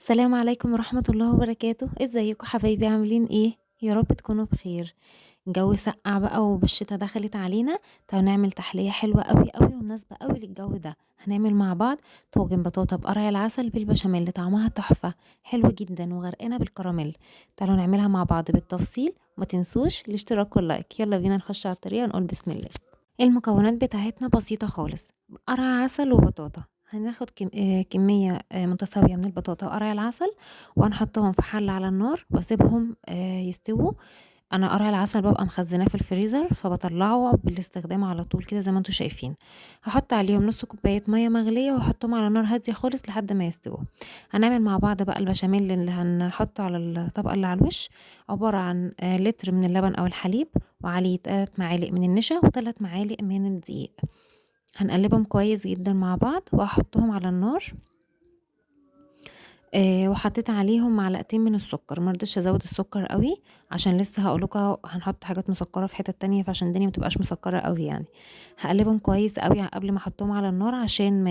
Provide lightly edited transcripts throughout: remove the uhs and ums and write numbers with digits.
السلام عليكم ورحمة الله وبركاته. ازيكم حبايبي، عاملين ايه؟ يا رب تكونوا بخير. الجو سقع بقى والشتا دخلت علينا، تعالوا نعمل تحلية حلوة قوي قوي ومناسبة قوي للجو ده. هنعمل مع بعض طاجن بطاطا بقرع العسل بالبشاميل، طعمها تحفة، حلو جدا وغرقانة بالكراميل. تعالوا نعملها مع بعض بالتفصيل، وما تنسوش الاشتراك وال like. يلا بينا نخش على الطريقة ونقول بسم الله. المكونات بتاعتنا بسيطة خالص، قرع عسل وبطاطا. هناخد كمية متساوية من البطاطا وقرع العسل، وهنحطهم في حلة على النار واسيبهم يستووا. انا قرع العسل ببقى مخزناه في الفريزر، فبطلعه بالاستخدام على طول كده زي ما انتم شايفين. هحط عليهم نص كوباية مية مغلية واحطهم على نار هادية خالص لحد ما يستووا. هنعمل مع بعض بقى البشاميل اللي هنحطه على الطبقة اللي على الوش، عبارة عن لتر من اللبن او الحليب، وعليه 3 معالق من النشا و3 معالق من الدقيق. هنقلبهم كويس جدا مع بعض واحطهم على النار. وحطيت عليهم معلقتين من السكر، ما رضيتش ازود السكر قوي عشان لسه هقولكوا هنحط حاجات مسكره في حتة تانية، فعشان الدنيا ما تبقاش مسكره قوي يعني. هقلبهم كويس قوي قبل ما احطهم على النار عشان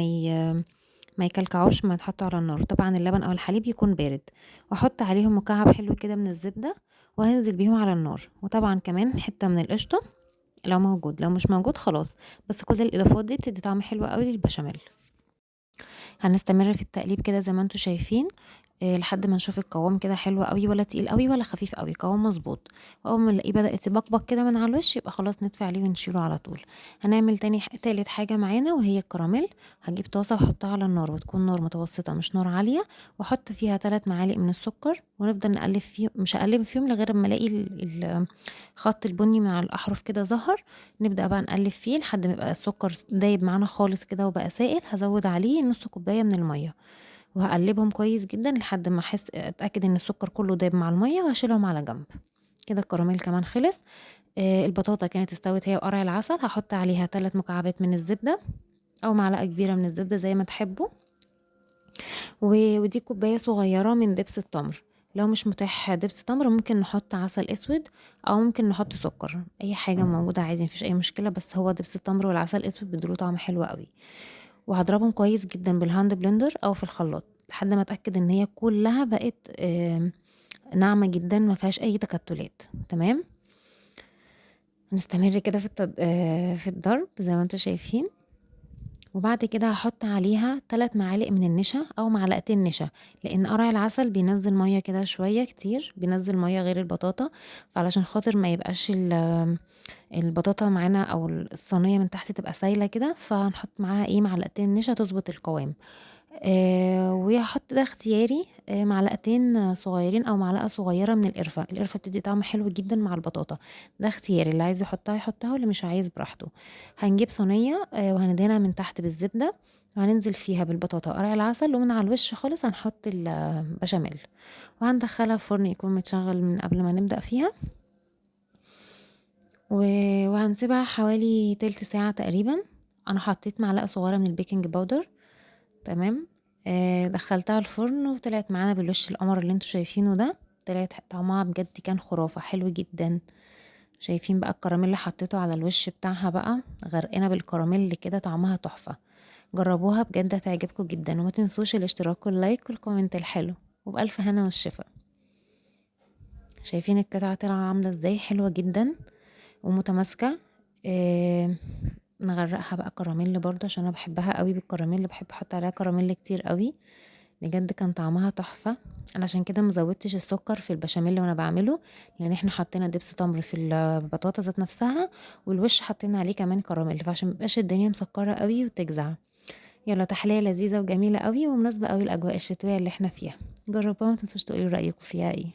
ما يكلكعوش ما يتحطوا على النار. طبعا اللبن او الحليب يكون بارد. واحط عليهم مكعب حلو كده من الزبدة وهنزل بيهم على النار، وطبعا كمان حتة من القشطه لو موجود، لو مش موجود خلاص. بس كل الاضافات دي بتدي طعم حلو قوي للبشاميل. هنستمر في التقليب كده زي ما انتم شايفين، لحد ما نشوف القوام كده حلو قوي، ولا تقيل قوي ولا خفيف قوي، قوام مظبوط. واول ما نلاقيه بدات تبقبق كده من على الوش يبقى خلاص نطفي عليه ونشيله على طول. هنعمل تالت حاجة معانا وهي الكراميل. هجيب طاسه واحطها على النار، وتكون نار متوسطه مش نار عالية، واحط فيها 3 معالق من السكر، ونفضل نقلب فيه، مش هقلب فيهم لغير ما الاقي الخط البني من على الاحرف كده ظهر. نبدا بقى نقلب فيه لحد ما يبقى السكر دايب معانا خالص كده وبقى سائل. هزود عليه نص كوباية من المية وهقلبهم كويس جدا لحد ما اتاكد ان السكر كله داب مع المية، وهشيلهم على جنب كده. الكراميل كمان خلص. البطاطا كانت استوت هي وقرع العسل. هحط عليها 3 مكعبات من الزبدة او معلقه كبيرة من الزبدة زي ما تحبوا، ودي كوباية صغيرة من دبس التمر. لو مش متاح دبس تمر ممكن نحط عسل اسود او ممكن نحط سكر، اي حاجة موجودة عادي مفيش اي مشكلة، بس هو دبس التمر والعسل الاسود بيدوا طعم حلو قوي. وهضربهم كويس جدا بال hand blender او في الخلاط لحد ما اتاكد ان هي كلها بقت ناعمة جدا ما فيهاش اي تكتلات. تمام، نستمر كده في الضرب زي ما انتم شايفين. وبعد كده هحط عليها 3 معالق من النشا او معلقتين نشا، لان قرع العسل بينزل مية كده شوية كتير، بينزل مية غير البطاطا، فعلشان خاطر ما يبقاش البطاطا معانا او الصينية من تحت تبقى سايله كده، فهنحط معاها معلقتين نشا تظبط القوام. وهحط ده اختياري، معلقتين صغيرين او معلقه صغيرة من القرفه. القرفه بتدي طعم حلو جدا مع البطاطا، ده اختياري، اللي عايز يحطها يحطها واللي مش عايز براحته. هنجيب صينية، وهندهنها من تحت بالزبده، وهننزل فيها بالبطاطا وقرع العسل، ومن على الوش خالص هنحط البشاميل، وهندخلها في فرن يكون متشغل من قبل ما نبدا فيها، وهنسيبها حوالي تلت ساعة تقريبا. انا حطيت معلقه صغيرة من ال baking powder. تمام، دخلتها الفرن وطلعت معانا بالوش القمر اللي انتوا شايفينه ده. طلعت طعمها بجد كان خرافه، حلو جدا. شايفين بقى الكراميل اللي حطيته على الوش بتاعها بقى غرقانة بالكراميل كده، طعمها تحفة. جربوها بجد هتعجبكم جدا، وما تنسوش الاشتراك وال like وال comment الحلو، وبألف هنا والشفا. شايفين القطعة طالعه عامله ازاي، حلوة جدا ومتماسكه. نغرقها بقى كراميل برضه عشان انا بحبها قوي بالكراميل، بحب احط عليها كراميل كتير قوي، بجد كان طعمها تحفة. انا عشان كده ما زودتش السكر في البشاميل وانا بعمله، لان احنا حطينا دبس تمر في البطاطا ذات نفسها، والوش حطينا عليه كمان كراميل، فعشان ما يبقاش الدنيا مسكره قوي وتجزع. يلا تحلية لذيذة وجميلة قوي ومناسبة قوي الاجواء الشتوية اللي احنا فيها. جربوها وما تنسوش تقولوا رايكم فيها ايه.